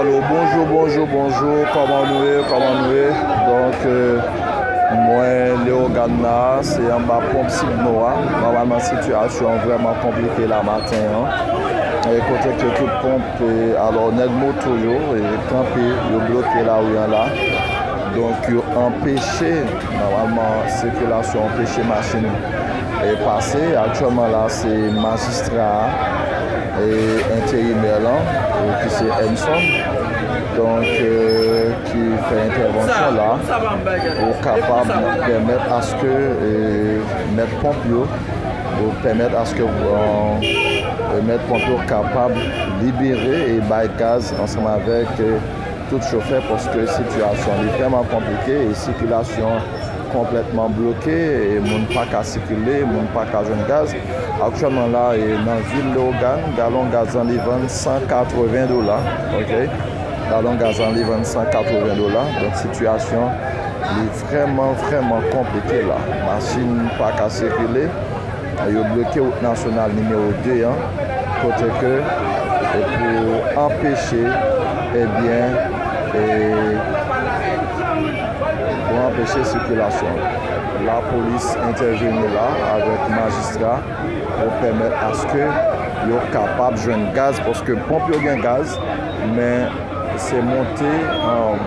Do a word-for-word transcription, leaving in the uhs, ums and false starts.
Alo, bonjou, bonjou, bonjou, kòman nou ye, kòman nou ye? Donk, euh, mwen, Leyogàn la, se anba ponp Sidno a. Nòmalman, sitiyasyon an vrèman konplike la maten an. E kote ke tout ponp, e, alò, nèg moto yo, e, kanpe, yo bloke lari an la. Donk, yo anpeche, nòmalman, sikilasyon, anpeche machin, e, pase. Aktyèlman la, se majistra a, e, enterimè lan, e, ki se Enson, donk, e, ki fè entèvansyon la pou kapab pèmèt aske, e, mèt ponp yo, pou pèmèt aske, e, mèt ponp yo kapab libere e bay gaz ansanm avèk, e, tout chofè, paske sitiyasyon li vrèman konplike e sikilasyon konplètman bloke, e moun pa ka sikile, moun pa ka jwenn gaz. Aktyèlman la, e nan vil Leyogàn, galon gaz lan li vann san katreven dola, ok? Galon gaz lan li vann san katreven dola. Donk, sitiyasyon li vrèman, vrèman konplike la. Machin pa ka sikile. Yo bloke wout nasyonal nimewo de an, kote ke, e, pou anpeche, ebyen, e, pou anpeche sikilasyon. Lapolis entèveni la avèk majistra pou pèmèt aske yo kapab jwenn gaz, paske ponp yo gen gaz, men se monte, um,